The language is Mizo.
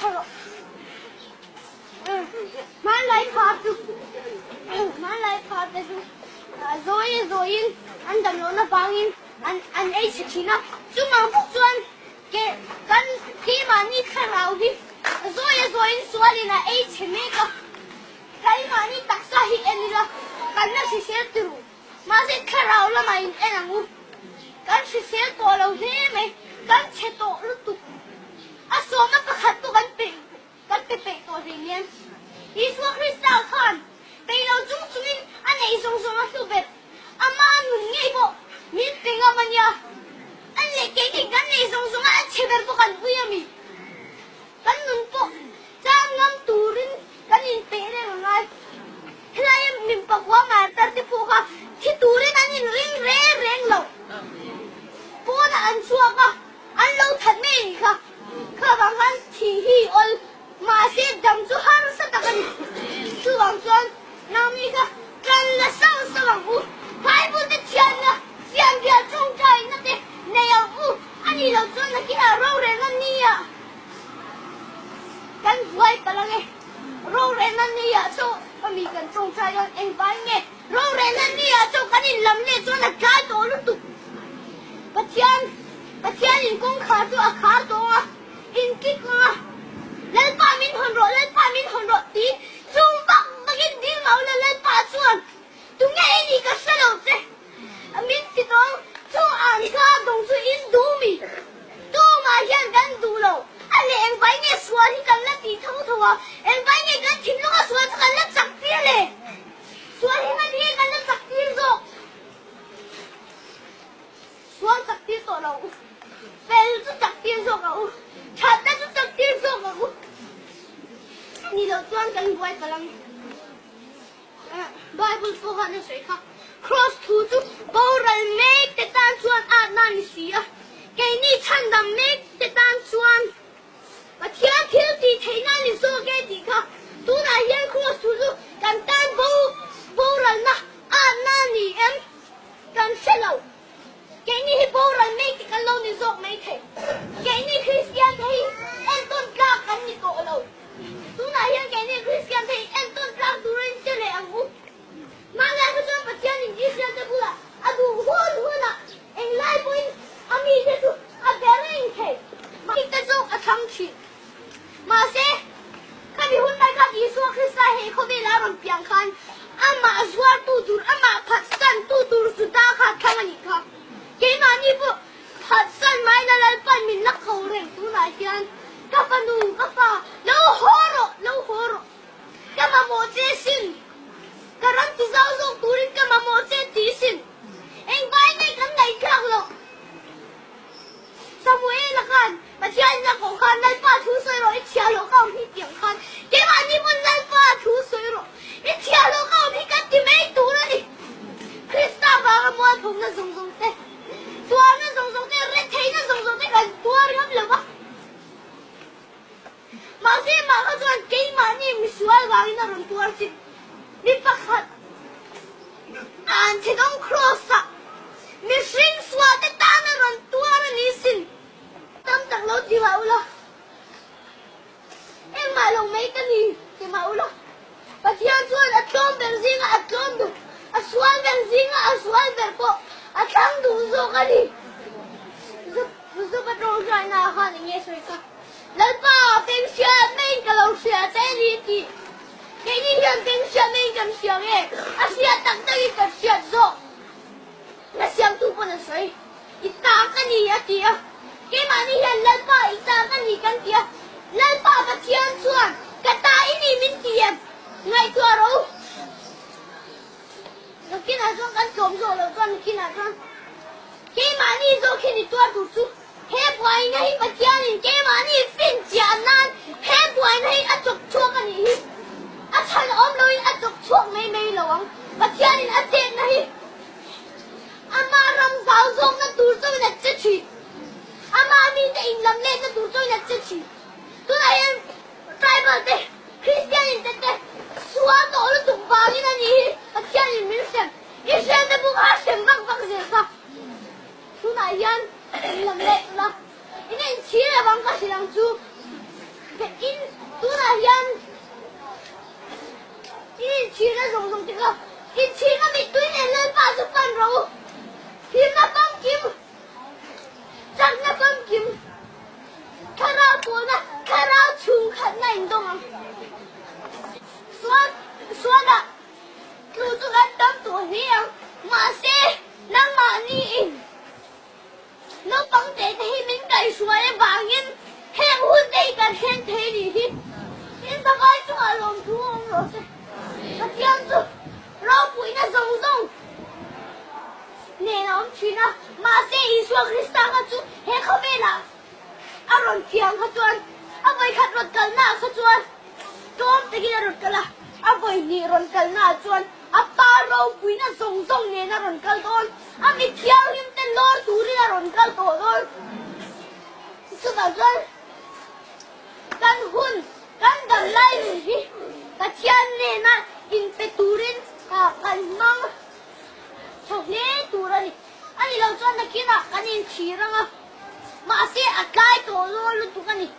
Ngaithla rawh. Hmanlai kha chu hmanlai kha te chu zawi zawiin an dam lohna vangin an an ei chhe thin a. Chumang bawk chuan ke kan keimahni thlarau hi zawi zawiin sualin a ei chhe mek a. Keimahni taksa hi en ila kan la hrisel turu. Mahse thlarau lamah in en ang u. Kan hrisel tawh lo hle mai, kan chhe tawh lutuk. A sawmna pakhat pawh kan peih kan pe peih tawh hleinem. Isua Krista khan peih lo chung chungin a neih zawng zawng a hlu ber. Ama nun ngei pawh min pe ngam a nia. An leh keini kan neih zawng zawng a a chhe ber pawh kan ui a mi. Kan nun pawh chang ngam turin kan inpeih reng a ngai. Helai min pakua martar te pawh kha thi turin an inring reng reng lo. Pawnah an chhuak a, an lo that mai a nih kha. Khavang khan thi hi awl mahse dam chu harsa tak a ni. Chuvang chuan nangni kha tlan la sauh sauh ang u. Bible te thianna, fianrial tawngtaina te nei ang u. A nih loh chuan nakinah rorelna nia kan buai palh ang e. Rorelna nia chu ka mi kan tawngtai dawn engvai nge rorelna nia chu kan inlam leh chuan a tlai tawh lutuk. Pathian Pathian in kawngkhar chu a khar tawng a, in kik ang a, Lalpa min hawn rawh, Lalpa min hawn rawh ti chung vak vakin dil mau la Lalpa chuan tunge i nih ka hre lo che. Min ti tawng chu an kha dawng chu in duh mi? Tumah hian kan duh lo. A leh engvai nge sual hi kan la tih tho tho a, engvai nge kan thinlunga sual chu kan la chak tir le? Sual hi ngan hian kan la chak tir zawk. Sual chak tir tawh lo u. Fel chu chak tir zawk ang u. Thatna chu chak tir zawk ang u. Ni loh chuan kan buai palh ang. Bible pawh khan a sawi kha, Kraws thu chu boral mek te tan chuan atna a ni si a, keini chhandam mek te tan chuan Pathian thil tih theihna a ni zawk e tih kha. Tunah hian kraws thu chu kan tan boralna atna a ni em? Kan hre lo. Keini hi boral mek te kan lo ni zawk mai thei. Keini Kristian te hi entawn tlak kan ni tawh lo. Tunah hian keini Kristian te hi entawn tlak turin che leh ang u. Mahni kha chuan Pathianin Israel te bulah a duh hun hunah englai pawhin a mite chu a be reng thei. Mite zawk a thlang thin. Mahse, khami hun lai khan Isua Krista he khawvela a rawn piang khan amah zuartu tur, amah phatsantu tur Juda kha a thlang a nih kha. Keimahni pawh phatsan maina Lalpan min la kho reng tunah hian ka fanu, ka fa, lo haw rawh, lo haw rawh. Ka mamawh che sin. Ka ram ti zau zawk turin ka mamawh che ti sin. Engvai nge kan ngaihthlak loh? Samuela khan Pathianin a koh khan Lalpa thu sawi rawh i chhiah loh ka awm hi tiang khan keimahni pawn Lalpa thu sawi rawh i chhiah loh ka awm hi kan ti mai tur a ni. Krista vanga mualphawmna zawng zawng te, tuarna zawng zawng te, retheihna zawng zawng te kan tuar ngam lo va. Mahse mah kha chuan keimahni misual vangin a rawn tuar chin. Mi pakhat an chhe dawng kraws ah mihring sual te tan a rawn tuar a ni sin. Tam tak lo ti mah ula, engmah lo mai ka ni ti mah ula, Pathian chuan a tlawm ber zingah a tlawm duh, a sual ber zingah a sual ber pawh a thlang duh zawk a ni. Zupa tawngtaina ah khan eng nge sawi kha? Lalpa, peng hriat maiin ka lo hria che a ni tih keini hian peng hriat maiin kan hria nge? A hriat tak takin kan hriat zawk. Na siamtu pawn a sawi, I ta ka ni a ti a. Keimahni hian Lalpa i ta ka ni kan ti a. Lalpa Pathian chuan ka ta i ni min ti em? Ngaihtuah rawh u. Nakinah chuan kan tlawm zawk loh chuan nakinah chuan keimahni zawk hi ni tuar tur chu he buaina hi Pathianin keimahni fin chiah nan he buaina hi a chawk chhuak a nih hi. A chhan awm loin a chawk chhuak mai mai lo ang. Pathianin a chetna hi ama ram zau zawkna tur chauhin a che thin. Ama mite inlam letna tur chauhin a che thin. Tunah hian Tribal te, Kristian in te te sual tawh lutuk vangin a nih hi Pathian in min hrem. Israel te pawh kha a hrem vak vak zel kha. Tunah hian in lam leh ula, in inchhir avang ka hrilh ang chu. Tunah hian i inchhirna zawng zawng te kha inchhirna mittui nen Lalpa chu pan rawh u. Hlimna famkim, chakna famkim, thlarau pawlna, thlarau chhungkhatna indawng ang. Sual, sualah tlu chu kan tam tawh hle ang. Mahse, nangmahni in Naupang te te hi min kaihhruai avangin heng hun te hi kan thleng thei nih hi inzavai chungah lawmthu a awm rawh se. Pathian chu ropuina zawng zawng nen a awm thin a, mahse Isua Krista kha chu he khawvelah a rawn thiang kha chuan a vawikhat rawn kalnaah kha chuan tlawm takin a rawn kal a, a vawihnih rawn kalnaah chuan A pa ropuina zawng zawng nen a rawn kal dawn, a mi thianghlim te lawr turin a rawn kal tawh dawn. Chuvang chuan kan hun, kan dam lai nun hi Pathian nena inpe turin kan hmang tha hle tur a ni. A ni lo chuan nakinah kan inchhir ang a, mahse a tlai tawh dawn lutuk a ni.